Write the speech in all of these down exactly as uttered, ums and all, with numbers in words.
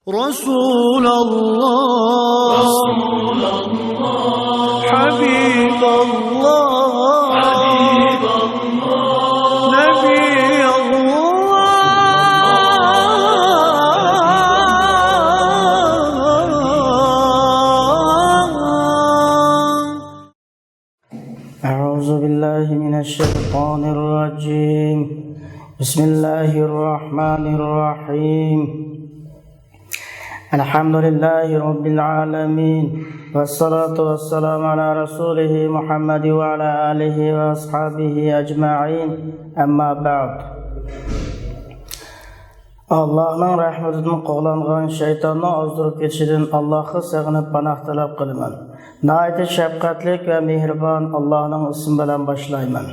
رسول الله، حبيب الله، نبي الله. أعوذ بالله من الشيطان الرجيم. بسم الله الرحمن الرحيم. الحمد لله رب العالمين. والصلاة والسلام على رسوله محمد وعلى آله وأصحابه أجمعين. أما بعد. ئاللاھنىڭ رەھمىتىدىن قوغلانغان شەيتاننىڭ ئازدۇرۇپ كېتىشىدىن ئاللاھقا سېغىنىپ پاناھ تەلەپ قىلىمەن. ناھايىتى شەپقەتلىك ۋە مېھرىبان ئاللاھنىڭ ئىسمى بىلەن باشلايمەن.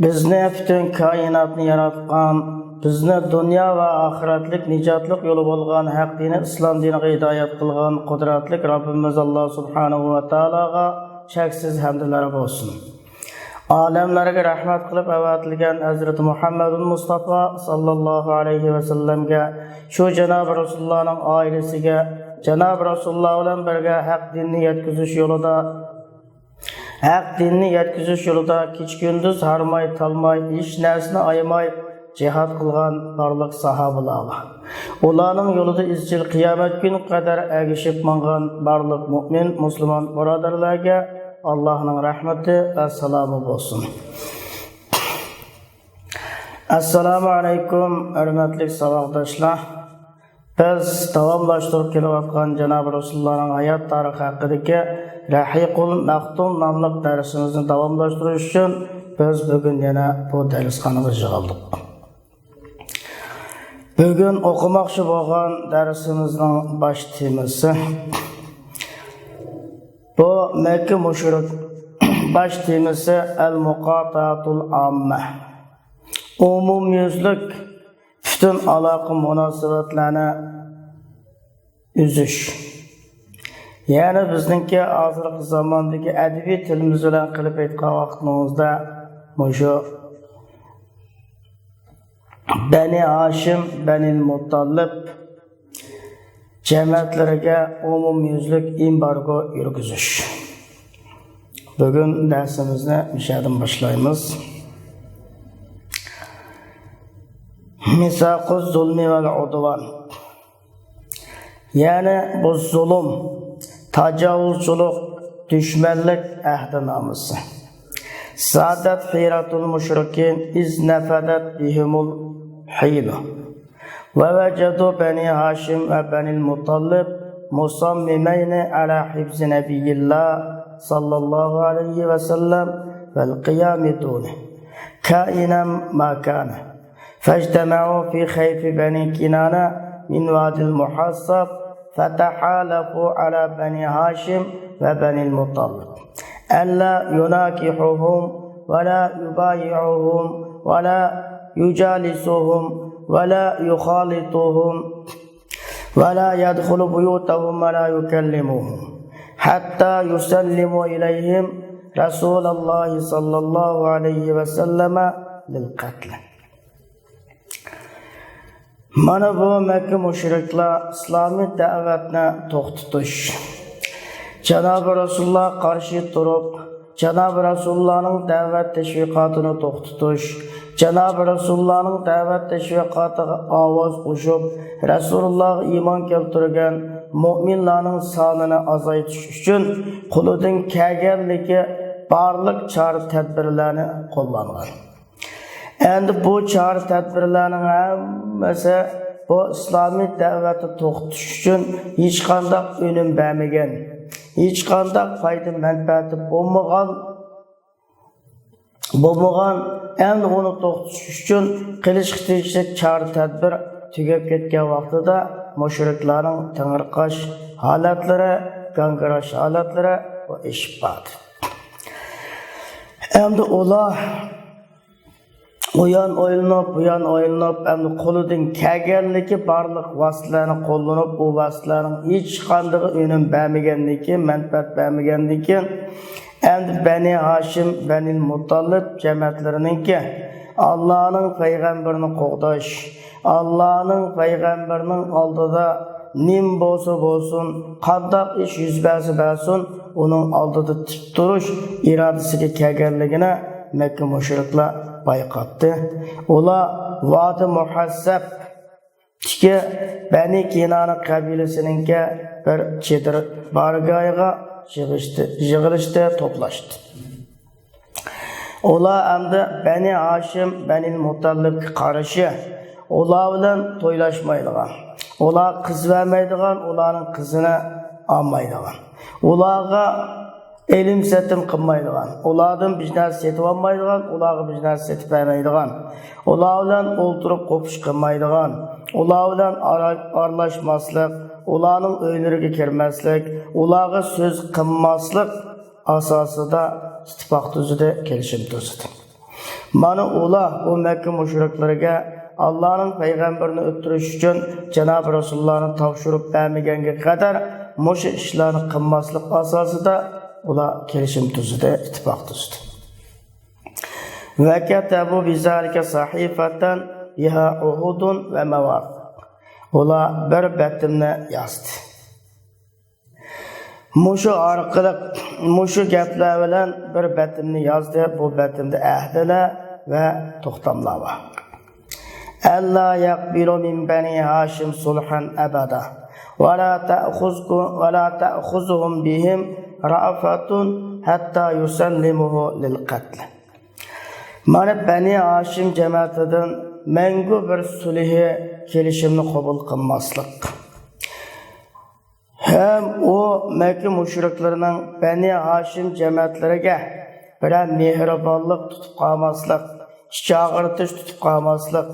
بىزنى پۈتۈن كائىناتنى ياراتقان، بىزنى دۇنيا ۋە ئاخىرەتلىك نىجاتلىق يولى بولغان ھەق دىنى ئىسلام دىنىغا ھىدايەت قىلغان قۇدرەتلىك رەببىمىز ئاللا سۇبھانەھۇ ۋە تائالاغا چەكسىز ھەمدلەر بولسۇن. ئالەملەرگە رەھمەت قىلىپ ئەۋەتىلگەن ھەزرىتى مۇھەممەدۇل مۇستافا ساللاللاھۇ ئەلەيھى ۋەسەللەمگە، شۇ جانابى رەسۇلۇللانىڭ ئائىلىسىگە، جانابى رەسۇلۇللا بىلەن بىرگە ھەق دىننى يەتكۈزۈش يولىدا، ھەق دىننى يەتكۈزۈش يولىدا كېچە-كۈندۈز ھارماي-تالماي، ھېچ نەرسىنى ئايىماي جىھاد قىلغان بارلىق ساھابىلارغا، ئۇلارنىڭ يولىدا ئىزچىل قىيامەت كۈنىگە قەدەر ئەگىشىپ ماڭغان بارلىق مۇئمىن، مۇسۇلمان بۇرادەرلەرگە ئاللاھنىڭ رەھمىتى ۋە سالامى بولسۇن. ئەسسالامۇ ئەلەيكۇم، ھۆرمەتلىك ساۋاقداشلار. بىز داۋاملاشتۇرۇپ كېلىۋاتقان جانابى رەسۇلۇللانىڭ ھايات تارىخى ھەققىدىكى رەھىقۇل مەختۇم ناملىق دەرسىمىزنى داۋاملاشتۇرۇش ئۈچۈن بىز بۈگۈن يەنە بۇ دەرسخانىغا يىغىلدۇق. بۈگۈن ئوقۇماقچى بولغان دەرسىمىزنىڭ باش تېمىسى، بۇ مەككە مۇشرىك، باش تېمىسى ئەل مۇقاتاتۇل ئاممە، ئومۇميۈزلۈك پۈتۈن ئالاقە مۇناسىۋەتلەرنى ئۈزۈش. يەنى بىزنىڭكى ھازىرقى زاماندىكى ئەدەبىي تىلىمىز بىلەن قىلىپ ئېيتقان ۋاقتىمىزدا مۇشۇ بەنى ھاشىم، بەنىل مۇتتالىپ جەمەتلىرىگە ئومۇميۈزلۈك ئېمبارگو يۈرگۈزۈش. بۈگۈن دەرسىمىزنى مۇشۇ يەردىن باشلايمىز. مىساقۇز زۇلمى ۋەل ئۇدۋان. يەنى بۇ زۇلۇم، تاجاۋۇزچىلىق، دۈشمەنلىك ئەھدىنامىسى. سادەت ھىراتۇل مۇشرىكىن ئىز نەفەدەت بىھىمۇل ھىيلە. ووجدوا بني هاشم وبني المطلب مصممين على حفظ نبي الله صلى الله عليه وسلم والقيام دونه كائنا ما كان. فاجتمعوا في خيف بني كنانة من وادي المحصب، فتحالفوا على بني هاشم وبني المطلب ألا يناكحوهم ولا يبايعوهم ولا يجالسوهم ولا يخالطوهم ولا يدخل بيوتهم ولا يكلموهم حتى يسلموا إليهم رسول الله صلى الله عليه وسلم للقتل. مانا بۇ مەككە مۇشرىكلار ئىسلامىي دەۋەتنى توختىتىش، جانابى رەسۇلۇللاھقا قارشى تۇرۇپ، جانابى رەسۇلۇللانىڭ دەۋەت تەشۋىقاتىنى توختىتىش، جانابى رەسۇلۇللانىڭ دەۋەت تەشۋىقاتىغا ئاۋاز قوشۇپ، رەسۇلۇللاغا ئىمان كەلتۈرگەن مۆمىنلارنىڭ سانىنى ئازايتىش ئۈچۈن قولىدىن كەلگەنلىكى بارلىق چارە-تەدبىرلەرنى قوللانغان. ئەمدى بۇ چارە-تەدبىرلەرنىڭ ھەممىسى بۇ ئىسلامىي دەۋەتنى توختىتىش ئۈچۈن ھېچقانداق ئۈنۈم بەرمىگەن، ھېچقانداق پايدا-مەنپەئەتى بولمىغان، بولمىغان، ئەمدى ئۇنى توختىتىش ئۈچۈن قىلىشقا تېگىشلىك چارە-تەدبىر تۈگەپ كەتكەن ۋاقتىدا مۇشرىكلارنىڭ تېڭىرقاش ھالەتلىرى، گاڭگىراش ھالەتلىرى ئېشىپ باردى. ئەمدى ئۇلار ئۇيان ئويلىنىپ، بۇيان ئويلىنىپ، ئەمدى قولىدىن كەلگەنلىكى بارلىق ۋاسىتىلەرنى قوللىنىپ، ئۇ ۋاسىتىلەرنىڭ ھېچقاندىقى ئۈنۈم بەرمىگەنلىكى، مەنپەئەت بەرمىگەنلىكى، ئەمدى بەنى ھاشىم، بەنىل مۇتتالىپ جەمەتلىرىنىڭكى ئاللانىڭ پەيغەمبىرىنى قوغداش، ئاللانىڭ پەيغەمبىرىنىڭ ئالدىدا نېمە بولسا بولسۇن، قانداق ئىش يۈز بەرسە بەرسۇن، ئۇنىڭ ئالدىدا تىك تۇرۇش ئىرادىسىگە كەلگەنلىكىنى مەككە مۇشرىكلار بايقاتتى. ئۇلار ۋادى مۇھەسسەب تىكى بەنى كىنانە قەبىلىسىنىڭكى بىر چېدىر بارگاھىغا يىغىشتى، يىغىلىشتى، توپلاشتى. ئۇلار ئەمدى بەنى ھاشىم، بەنىل مۇتەللىپكە قارشى، ئۇلار بىلەن تويلاشمايدىغان، ئۇلار قىز بەرمەيدىغان، ئۇلارنىڭ قىزىنى ئالمايدىغان، ئۇلارغا ئېلىم سېتىم قىلمايدىغان، ئۇلاردىن بىر نەرسە سېتىۋالمايدىغان، ئۇلارغا بىر نەرسە سېتىپ بەرمەيدىغان، ئۇلار بىلەن ئولتۇرۇپ قوپۇش قىلمايدىغان، ئۇلار بىلەن ئارا-، ئارىلاشماسلىق، ئۇلارنىڭ ئۆيلىرىگە كىرمەسلىك، ئۇلارغا سۆز قىلماسلىق ئاساسىدا ئىتتىپاق تۈزدى، كېلىشىم تۈزدى. مانا ئۇلار بۇ مەككە مۇشرىكلىرىگە ئاللانىڭ پەيغەمبىرىنى ئۆلتۈرۈش ئۈچۈن جانابى رەسۇلۇللانى تاپشۇرۇپ بەرمىگەنگە قەدەر مۇشۇ ئىشلارنى قىلماسلىق ئاساسىدا ئۇلار كېلىشىم تۈزدى، ئىتتىپاق تۈزدى. وكتبوا بذلك صحيفة بها عهود ومواثيق. ئۇلار بىر بېتىمنى يازدى. مۇشۇ ئارقىلىق، مۇشۇ گەپلەر بىلەن بىر بېتىمنى يازدى. بۇ بېتىمدە ئەھدىلەر ۋە توختاملار بار. ألا يقبلوا من بني هاشم صلحا أبدا ولا تأخذكم، ولا تأخذهم بهم رأفة حتى يسلموا للقتل. مانا بەنى ھاشىم جەمەتىدىن مەڭگۈ بىر سۈلھى، كېلىشىمنى قوبۇل قىلماسلىق. ھەم ئۇ مەككە مۇشرىكلىرىنىڭ بەنى ھاشىم جەمەتلىرىگە بىرەر مېھرىبانلىق تۇتۇپ قالماسلىق، ئىچ ئاغرىتىش تۇتۇپ قالماسلىق،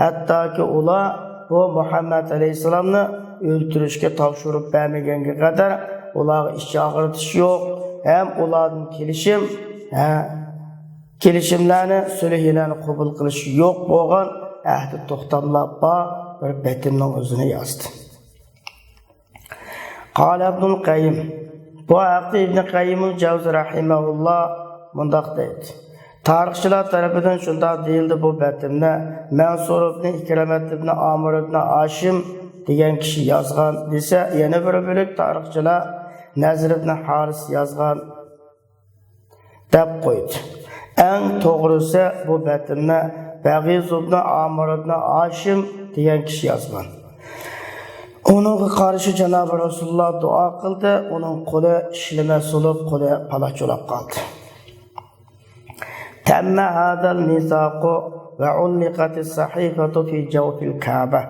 ھەتتاكى ئۇلار بۇ مۇھەممەد ئەلەيھىسسالامنى ئۆلتۈرۈشكە تاپشۇرۇپ بەرمىگەنگە قەدەر ئۇلارغا ئىچ ئاغرىتىش يوق، ھەم ئۇلاردىن كېلىشىم، ھە، كېلىشىملەرنى، سۈلھىلەرنى قوبۇل قىلىش يوق بولغان ئەھدى توختاملار بار بىر بېتىمنىڭ ئۆزىنى يازدى. قال ابن القيم. بۇ ھەقتە ئىبن قەييىمۇل جەۋزى رەھىمەھۇللا مۇنداق دەيدۇ: تارىخچىلار تەرىپىدىن شۇنداق دېيىلدى، بۇ بېتىمنى مەنسۇر ئىبن ئىكرىمەت ئىبن ئامىر ئىبن ھاشىم دېگەن كىشى يازغان دېسە، يەنە بىر بۆلەك تارىخچىلار نەزىر ئىبن ھارىس يازغان دەپ قويدى. ئەڭ توغرىسى، بۇ بېتىمنى بەغىز ئىبن ئامىر ئىبن ھاشىم دېگەن كىشى يازغان. ئۇنىڭغا قارشى جانابى رەسۇلۇللا دۇئا قىلدى، ئۇنىڭ قولى شىلىمە سولۇپ، قولى پالاچ بولاپ قالدى. تم هذا الميثاق وعلقت الصحيفة في جوف الكعبة.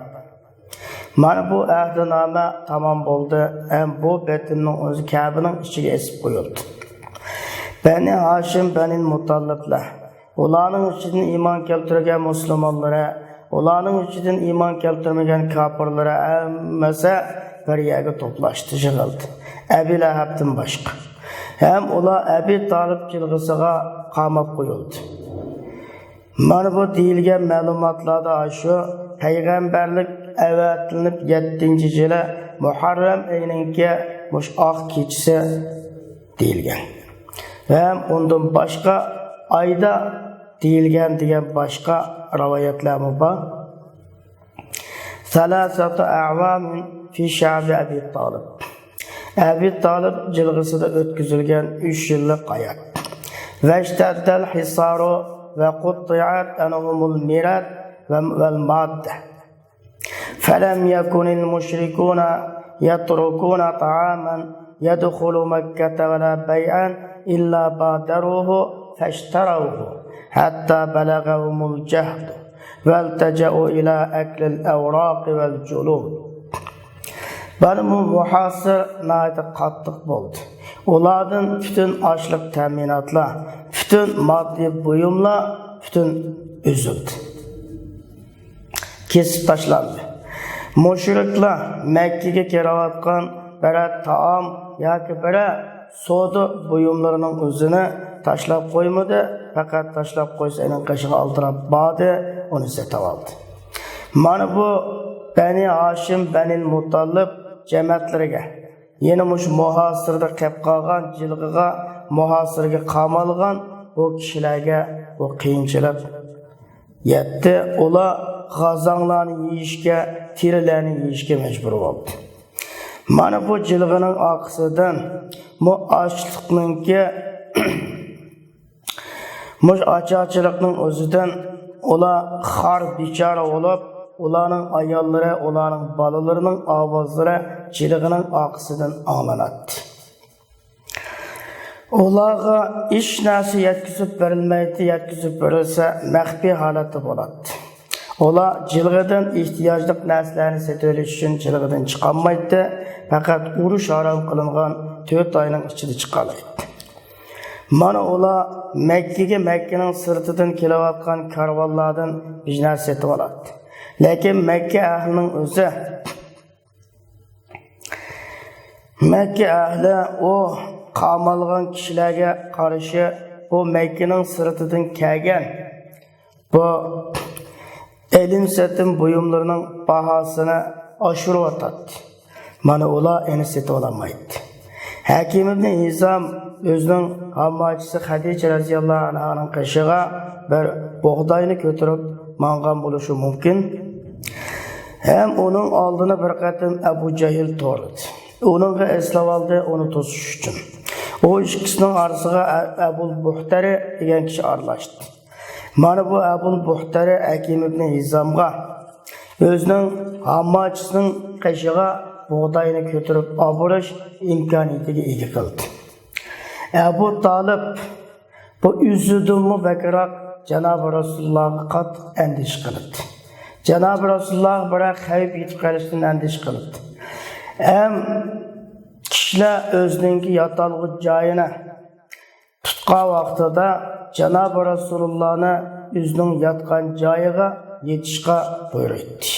مانا بۇ ئەھدىنامە تامام بولدى ھەم بۇ بېتىمنىڭ ئۆزى كەبىنىڭ ئىچىگە ئېسىپ قويۇلدى. بەنى ھاشىم، بەنىل مۇتەللىپلەر، ئۇلارنىڭ ئىچىدىن ئىمان كەلتۈرگەن مۇسۇلمانلىرى، ئۇلارنىڭ ئىچىدىن ئىمان كەلتۈرمىگەن كاپىرلىرى ھەممىسى بىر يەرگە توپلاشتى، يىغىلدى، ئەبى لەھەبتىن باشقا. ھەم ئۇلار ئەبى تالىپ جىلغىسىغا قاماپ قويۇلدى. مانا بۇ دېيىلگەن مەلۇماتلاردا ئاشۇ پەيغەمبەرلىك ئەۋەتىلىنىپ يەتتىنچى يىلى مۇھەررەم ئېيىنىڭكى مۇشۇ ئاق كېچىسى دېيىلگەن. ھەم ئۇندىن باشقا ئايدا دېيىلگەن دېگەن باشقا رىۋايەتلەرمۇ بار. ثلاثة أعوام في شعب أبي طالب. ئەبى تالىپ جىلغىسىدا ئۆتكۈزۈلگەن ئۈچ يىللىق ھايات. واشتد الحصار وقطعت عنهم المرد والمادة. فلم يكن المشركون يتركون طعاما يدخل مكة ولا بيعا إلا بادروه فاشتروه حتى بلغهم الجهد والتجأوا إلى أكل الأوراق والجلود. مانا بۇ مۇھاسىر ناھايىتى قاتتىق بولدى. ئۇلاردىن پۈتۈن ئاشلىق تەمىناتلار، پۈتۈن ماددىي بۇيۇملار پۈتۈن ئۈزۈلدى. كېسىپ تاشلاندى. مۇشرىكلار مەككىگە كىرىۋاتقان بىرەر تائام ياكى بىرەر سودا بۇيۇملىرىنىڭ ئۆزىنى تاشلاپ قويمىدى، پەقەت تاشلاپ قويسا ئېنىڭ قېشىغا ئالدىراپ باردى، ئۇنى سېتىۋالدى. مانا بۇ بەنى ھاشىم، بەنىل مۇتەللىپ جەمەتلىرىگە، يەنە مۇشۇ مۇھاسىرىدە قېلىپ قالغان، جىلغىغا، مۇھاسىرىگە قامالغان بۇ كىشىلەرگە بۇ قىيىنچىلىق يەتتى. ئۇلار غازاڭلارنى يېيىشكە، تېرىلەرنى يېيىشكە مەجبۇر بولدى. مانا بۇ جىلغىنىڭ ئارقىسىدىن بۇ ئاچلىقنىڭكى، مۇشۇ ئاچارچىلىقنىڭ ئۆزىدىن ئۇلار خار بىچارە بولۇپ، ئۇلارنىڭ ئاياللىرى، ئۇلارنىڭ بالىلىرىنىڭ ئاۋازلىرى جىلغىنىڭ ئارقىسىدىن ئاڭلىناتتى. ئۇلارغا ھېچ نەرسە يەتكۈزۈپ بېرىلمەيتتى، يەتكۈزۈپ بېرىلسە مەخپىي ھالەتتە بولاتتى. ئۇلار جىلغىدىن ئېھتىياجلىق نەرسىلەرنى سېتىۋېلىش ئۈچۈن جىلغىدىن چىقالمايتتى، پەقەت ئۇرۇش ھارام قىلىنغان تۆت ئاينىڭ ئىچىدە چىقالايتتى. مانا ئۇلار مەككىگە مەككىنىڭ سىرتىدىن كېلىۋاتقان كارۋانلاردىن بىر نەرسە سېتىۋالاتتى. لېكىن مەككە ئەھلىنىڭ ئۆزى مەككە ئەھلى ئۇ قامالغان كىشىلەرگە قارشى بۇ مەككىنىڭ سىرتىدىن كەلگەن بۇ ئېلىم-سېتىم بۇيۇملىرىنىڭ باھاسىنى ئاشۇرۇۋاتاتتى. مانا ئۇلار ئېنى سېتىۋالالمايتتى. ھەكىم ئىبنى ھىزام ئۆزىنىڭ ھامماچىسى خەدىچە رەزىياللاھۇ ئەنھانىڭ قېشىغا بىر بۇغداينى كۆتۈرۈپ ماڭغان بولۇشى مۇمكىن. ھەم ئۇنىڭ ئالدىنى بىر قېتىم ئەبۇ جەھىل تورلىدى. ئۇنىڭغا ئېسىلىۋالدى، ئۇنى توسۇش ئۈچۈن. ئۇ ئىككىسىنىڭ ئارىسىغا ئە-، ئەبۇل بۇھتەرى دېگەن كىشى ئارىلاشتى. مانا بۇ ئەبۇل بۇھتەرى ھەكىم ئىبنى ھىزامغا ئۆزىنىڭ ھامماچىسىنىڭ قېشىغا بۇغداينى كۆتۈرۈپ ئاپىرىش ئىمكانىيىتىگە ئىگە قىلدى. ئەبۇ تالىپ بۇ ئۆزىدىنمۇ بەكرەك جانابى رەسۇلۇللاھقا قاتتىق ئەندىشە قىلىپتۇ. جانابى رەسۇلۇللاھقا بىرەر خەۋپ يېتىپ قېلىشتىن ئەندىشە قىلىپتۇ. ھەم كىشىلەر ئۆزىنىڭكى ياتالغۇ جايىنى تۇتقان ۋاقتىدا جانابى رەسۇلۇللاھنى ئۆزىنىڭ ياتقان جايىغا يېتىشقا بۇيرۇيتتى.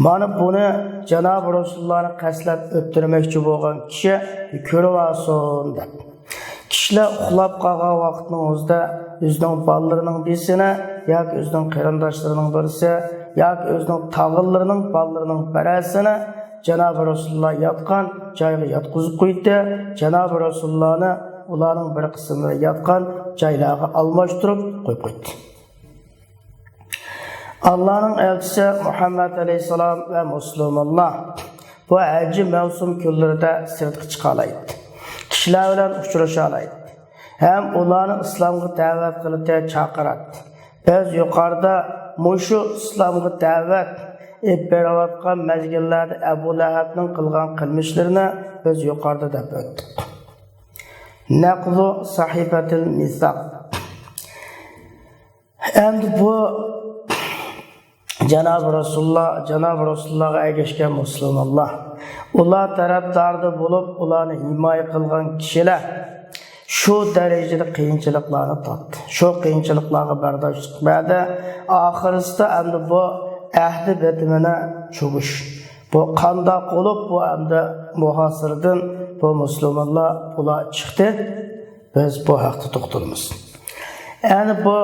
مانا بۇنى جانابى رەسۇلۇللاھنى قەستلەپ ئۆلتۈرمەكچى بولغان كىشى كۆرۈۋالسۇن دەپ. كىشىلەر ئۇخلاپ قالغان ۋاقىتنىڭ ئۆزىدە ئۆزىنىڭ بالىلىرىنىڭ بىرسىنى ياكى ئۆزىنىڭ قېرىنداشلىرىنىڭ بىرسى ياكى ئۆزىنىڭ تاغىلىرىنىڭ بالىلىرىنىڭ بىرەرسىنى جانابى رەسۇلۇللا ياتقان جايغا ياتقۇزۇپ قويدى. جانابى رەسۇلۇللانى ئۇلارنىڭ بىر قىسىملىرى ياتقان جايلارغا ئالماشتۇرۇپ قويۇپ قويدى. ئاللانىڭ ئەلچىسى مۇھەممەد ئەلەيھىسسالام ۋە مۇسۇلمانلار بۇ ھەججى مەۋسۇم كۈنلىرىدە سىرتقا چىقالايتتى. كىشىلەر بىلەن ئۇچرىشالايتتى ھەم ئۇلارنى ئىسلامغا دەۋەت قىلىدىغان چاقىراتتى. بىز يۇقىرىدا مۇشۇ ئىسلامغا دەۋەت ئېلىپ بېرىۋاتقان مەزگىللەردە ئەبۇ لەھەبنىڭ قىلغان قىلمىشلىرىنى بىز يۇقىرىدا دەپ ئۆتتۇق. نەقزۇ سەھىفەتىل مىساق. ئەمدى بۇ جانابى رەسۇلۇللا، جانابى رەسۇلۇللاغا ئەگەشكەن مۇسۇلمانلار، ئۇلار تەرەپدارىدا بولۇپ، ئۇلارنى ھىمايە قىلغان كىشىلەر شۇ دەرىجىدە قىيىنچىلىقلارنى تارتتى. شۇ قىيىنچىلىقلارغا بەرداشلىق بەردى. ئاخىرىسىدا ئەمدى بۇ ئەھدى بېتىمىنى چۈشۈرۈش. بۇ قانداق بولۇپ، بۇ ئەمدى مۇھاسىرىدىن بۇ مۇسۇلمانلار بۇلار چىقتى. بىز بۇ ھەقتە توختىلىمىز. يەنى بۇ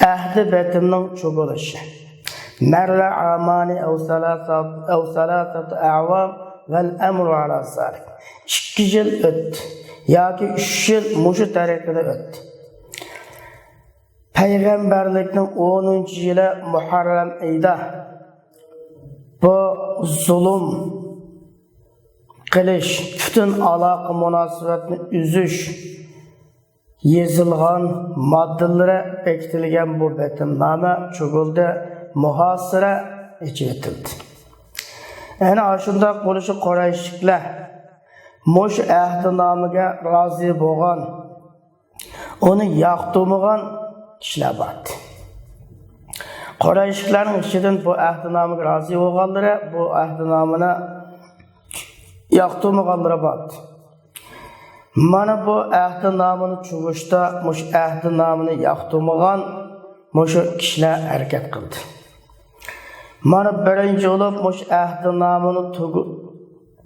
ئەھدى بېتىمنىڭ چۈشۈرۈلۈشى. مەررە ئامانى ئەۋ سەلاسەت، ئەۋ سەلاسەت ئەۋام ۋەل ئەمرۇ ئالا زالىك. ئىككى يىل ئۆتتى ياكى ئۈچ يىل مۇشۇ تەرىقىدە ئۆتتى. پەيغەمبەرلىكنىڭ ئونىنچى يىلى مۇھەررەم ئېيىدا بۇ زۇلۇم قىلىش، پۈتۈن ئالاقە مۇناسىۋەتنى ئۈزۈش يېزىلغان ماددىلىرى بېكىتىلگەن بۇ بېتىمنامە چۈشۈرۈلدى، مۇھاسىرە ئېچىۋېتىلدى. يەنى ئاشۇنداق بولۇشى قۇرەيشلىكلەر مۇشۇ ئەھدىنامىگە رازى بولغان، ئۇنى ياقتۇرمىغان كىشىلەر بار ئىدى. قۇرەيشلىكلەرنىڭ ئىچىدىن بۇ ئەھدىنامىگە رازى بولغانلىرى، بۇ ئەھدىنامىنى ياقتۇرمىغانلىرى بار ئىدى. مانا بۇ ئەھدىنامىنى چۈشۈرۈشتە مۇشۇ ئەھدىنامىنى ياقتۇرمىغان مۇشۇ كىشىلەر ھەرىكەت قىلدى. مانا بىرىنچى بولۇپ مۇشۇ ئەھدىنامىنى تۈگە-،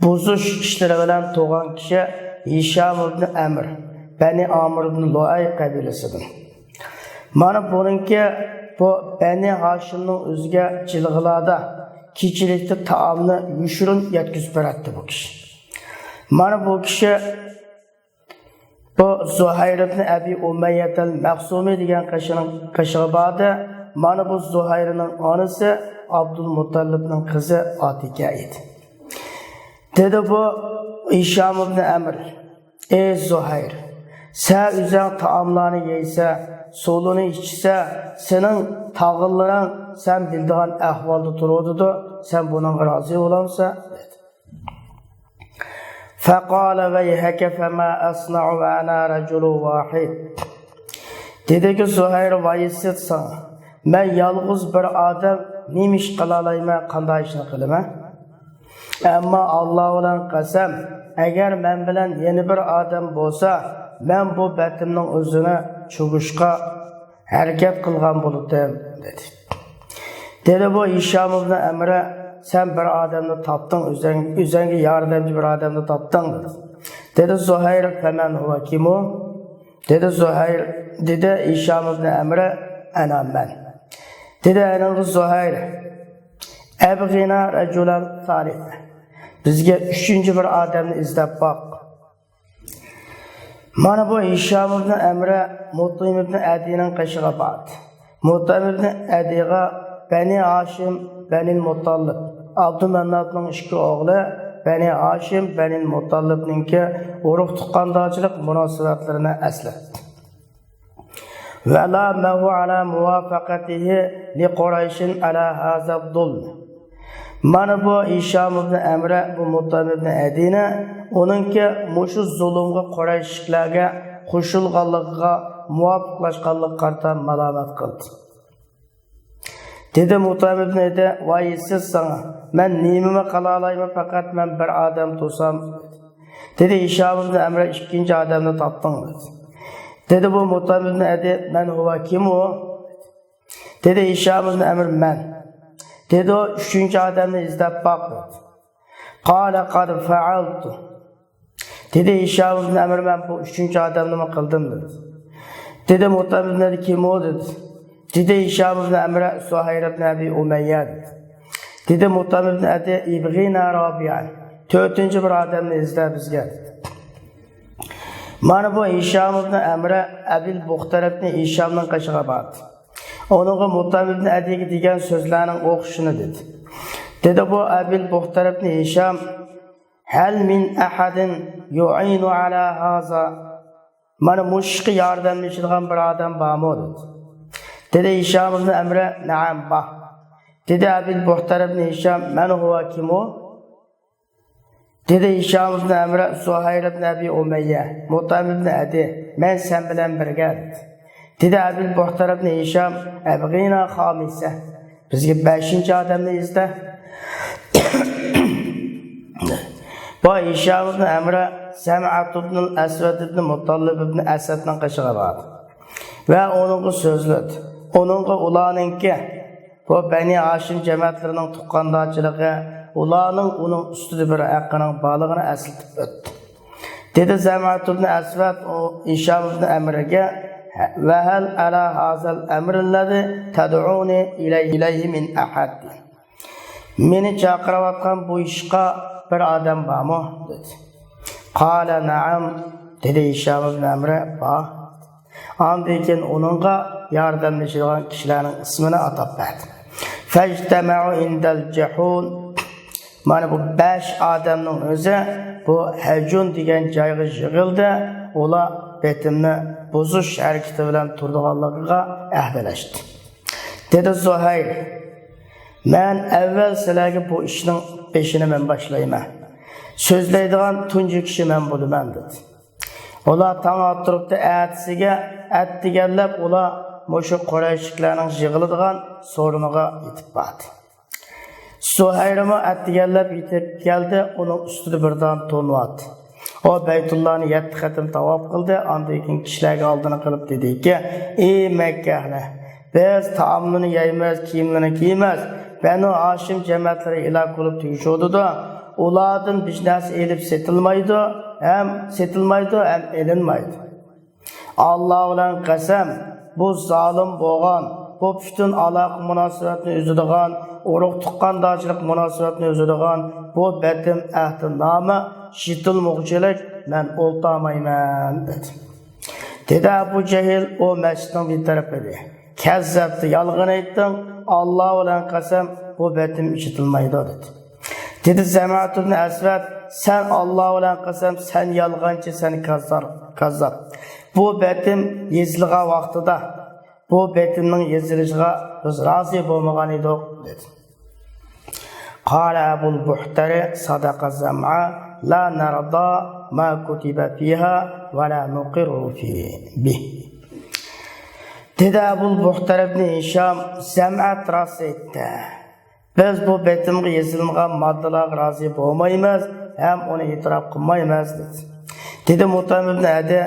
بۇزۇش ئىشلىرى بىلەن تۇغان كىشى ھىشام ئىبنى ئەمر، بەنى ئامىر ئىبنى لۇئەي قەبىلىسىدىن. مانا بۇنىڭكى بۇ بەنى ھاشىمنىڭ ئۆزىگە جىلغىلاردا كېچىلىكتە تائامنى يوشۇرۇن يەتكۈزۈپ بېرەتتى بۇ كىشى. مانا بۇ كىشى بۇ زۇھەير ئىبنى ئەبى ئۇمەييەتەل مەخزۇمى دېگەن قېشىنىڭ قېشىغا باردى. مانا بۇ زۇھەيرنىڭ ئانىسى ئابدۇلمۇتەللىپنىڭ قىزى ئاتىكە ئىدى. دېدى بۇ ھىشام ئىبنى ئەمر: ئەي زۇھەير، سەن ئۆزەڭ تائاملارنى يەيسەن، سۇلىرىنى ئىچىسەن، سېنىڭ تاغىلىرىڭ سەن بىلىدىغان ئەھۋالدا تۇرۇۋاتىدۇ، سەن بۇنىڭغا رازى بولامسەن؟ دېدى. فقال ويحك فما أصنع وأنا رجل واحد. دېدىكى زۇھەير، ۋايسىت ساڭا، مەن يالغۇز بىر ئادەم نېمە ئىش قىلالايمەن، قانداق ئىشنى قىلىمەن؟ ئەمما ئاللا بىلەن قەسەم، ئەگەر مەن بىلەن يەنە بىر ئادەم بولسا، مەن بۇ بەتنىمنىڭ ئۆزىنى چۈشۈرۈشكە ھەرىكەت قىلغان بولاتتىم، دېدى. دېدى بۇ ھىشام ئىبنى ئەمرە: سەن بىر ئادەمنى تاپتىڭ، ئۆزەڭ، ئۆزەڭگە ياردەمچى بىر ئادەمنى تاپتىڭ، دېدى. دېدى زۇھەير: فمن هو، كىم ئۇ؟ دېدى زۇھەير، دېدى ھىشام ئىبنى ئەمرە: ئەنا، مەن. دېدى ئەنىڭغا زۇھەير: ابغنا رجلا ثالثا، بىزگە ئۈچىنچى بىر ئادەمنى ئىزدەپ باق. مانا بۇ ھىشام ئىبنى ئەمرە مۇتئىم ئىبنى ئەدىنىڭ قېشىغا باردى. مۇتئىم ئىبنى ئەدىغا بەنى ھاشىم، بەنى مۇتتالىپ، ئابدۇمەنناپنىڭ ئىككى ئوغلى بەنى ھاشىم، بەنى مۇتتالىپنىڭكى ئۇرۇق تۇغقاندارچىلىق مۇناسىۋەتلىرىنى ئەسلەتتى. ولامه على موافقته لقريش على هذا الظلم. مانا بۇ ھىشام ئىبنى ئەمرە، بۇ مۇتئىم ئىبنى ئەدىنە، ئۇنىڭكى مۇشۇ زۇلۇمغا، قۇرەيشلىكلەرگە قوشۇلغانلىقىغا، مۇۋاپىقلاشقانلىقىغا قارىتا مالامەت قىلدى. دېدى مۇتئىم ئىبنى ئەدى: ۋايسىت ساڭا، مەن نېمىمۇ قىلالايمەن، پەقەت مەن بىر ئادەم تۇرسام. دېدى ھىشام ئىبنى ئەمرە: ئىككىنچى ئادەمنى تاپتىڭ، دېدى. دېدى بۇ مۇتئىم ئىبنى ئەدى: من هو، كىم ئۇ؟ دېدى ھىشام ئىبنى ئەمر: مەن. دېدى ئۇ: ئۈچىنچى ئادەمنى ئىزدەپ باق، دېدى. قال قد فعلت. دېدى ھىشام ئىبنى ئەمر: مەن بۇ ئۈچىنچى ئادەمنىمۇ قىلدىم، دېدى. دېدى مۇتئىم ئىبنى ئەدى: كىم ئۇ؟ دېدى. دېدى ھىشام ئىبنى ئەمرە: زۇھەير ئىبنى ئەبى ئۇمەييە، دېدى. دېدى مۇتئىم ئىبنى ئەدى: ابغنا رابعا، تۆتىنچى بىر ئادەمنى ئىزدە بىزگە، دېدى. مانا بۇ ھىشام ئىبنى ئەمرە ئەبىل بۇختەر ئىبنى ھىشامنىڭ قېشىغا باردى. ئۇنىڭغا مۇتئىم ئىبنى ئەدىگە دېگەن سۆزلەرنىڭ ئوخشىشىنى دېدى. دېدى بۇ ئەبىل بۇختەر ئىبنى ھىشام: هل من أحد يعين على هذا؟ مانا مۇشۇ ئىشقا ياردەملىشىدىغان بىر ئادەم بارمۇ؟ دېدى. دېدى ھىشام ئىبنى ئەمرە: نەئەم، بار. دېدى ئەبىل بۇختەر ئىبنى ھىشام: من هو، كىم ئۇ؟ دېدى ھىشام ئىبنى ئەمرە: زۇھەير ئىبنى ئەبى ئۇمەييە، مۇتئىم ئىبنى ئەدى، مەن سەن بىلەن بىرگە، دېدى. دېدى ئەبىل بۇختەر ئىبنى ھىشام: ابغنا خامسا، بىزگە بەشىنچى ئادەمنى ئىزدە. بۇ ھىشام ئىبنى ئەمرە زەمئەت ئىبنى ئەسۋەد ئىبنى مۇتتالىب ئىبنى ئەسەدنىڭ قېشىغا باردى ۋە ئۇنىڭغا سۆزلىدى. ئۇنىڭغا ئۇلارنىڭكى، بۇ بەنى ھاشىم جەمەتلىرىنىڭ تۇغقاندارچىلىقى، ئۇلارنىڭ ئۇنىڭ ئۈستىدە بىر ھەققىنىڭ بارلىقىنى ئەسلىتىپ ئۆتتى. دېدى زەمئەت ئىبنى ئەسۋەد ئۇ ھىشام ئىبنى ئەمرگە: وهل على هذا الأمر الذي تدعوني إليه، إليه من أحد؟ مېنى چاقىرىۋاتقان بۇ ئىشقا بىر ئادەم بارمۇ؟ دېدى. قال نعم، دېدى ھىشام ئىبنى ئەمرە: بار. ئاندىن كېيىن ئۇنىڭغا ياردەملىشىدىغان كىشىلەرنىڭ ئىسمىنى ئاتاپ بەردى. فاجتمعوا عند الجحون. مانا بۇ بەش ئادەمنىڭ ئۆزى بۇ ھەجۇن دېگەن جايغا يىغىلدى. ئۇلار بېتىمنى بۇزۇش ھەرىكىتى بىلەن تۇرىدىغانلىقىغا ئەھدىلەشتى. دېدى زۇھەير: مەن ئەۋۋەل سىلەرگە بۇ ئىشنىڭ بېشىنى مەن باشلايمەن. سۆزلەيدىغان تۇنجى كىشى مەن بولىمەن، دېدى. ئۇلار تاڭ ئاتتۇرۇپتۇ. ئەتىسىگە ئەتىگەنلەپ ئۇلار مۇشۇ قۇرەيشلىكلەرنىڭ يىغىلىدىغان سورۇنىغا يېتىپ باردى. زۇھەيرمۇ ئەتىگەنلەپ يېتىپ كەلدى، ئۇنىڭ ئۈستىدە بىر دانە تون بار ئىدى. ئۇ بەيتۇللانى يەتتە قېتىم تاۋاپ قىلدى، ئاندىن كېيىن كىشىلەرگە ئالدىنى قىلىپ دېدىكى: ئى مەككە ئەھلى، بىز تائاملىرىنى يەيمىز، كىيىملىرىنى كىيىمىز، بەنۇ ھاشىم جەمەتلىرى ھالاك بولۇپ تۈگىشىۋاتىدۇ، ئۇلاردىن بىر نەرسە ئېلىپ سېتىلمايدۇ، ھەم سېتىلمايدۇ، ھەم ئېلىنمايدۇ. ئاللا بىلەن قەسەم، بۇ زالىم بولغان، بۇ پۈتۈن ئالاقە مۇناسىۋەتنى ئۈزىدىغان، ئۇرۇق تۇغقاندارچىلىق مۇناسىۋەتنى ئۈزىدىغان بۇ بېتىم ئەھدىنامە يېتىلمىغۇچىلىك مەن ئولتۇرمايمەن، دېدى. دېدى ئەبۇ جەھىل، ئۇ مەسچىتنىڭ بىر تەرىپىدە. كەززەپتە، يالغان ئېيتتىڭ، ئاللا بىلەن قەسەم، بۇ بېتىم ئېچىلمايدۇ، دېدى. دېدى زەمئەت ئىبن ئەسۋەد، سەن ئاللا بىلەن قەسەم، سەن يالغانچى، سەن كاززار-، كاززاپ. بۇ بېتىم يېزىلغان ۋاقتىدا، بۇ بېتىمنىڭ يېزىلىشىغا بىز رازى بولمىغان ئىدۇق، دېدى. قال أبو البختري صدق زمعة لا نرضى ما كتب فيها ولا نقر في، به. دېدى ئەبۇل بۇختەر ئىبنى ھىشام، زەمئەت راست ئېيتتى. بىز بۇ بېتىمغا يېزىلمىغان ماددىلارغا رازى بولمايمىز ھەم ئۇنى ئېتىراپ قىلمايمىز، دېدى. دېدى مۇتئىم ئىبنى ئەدى،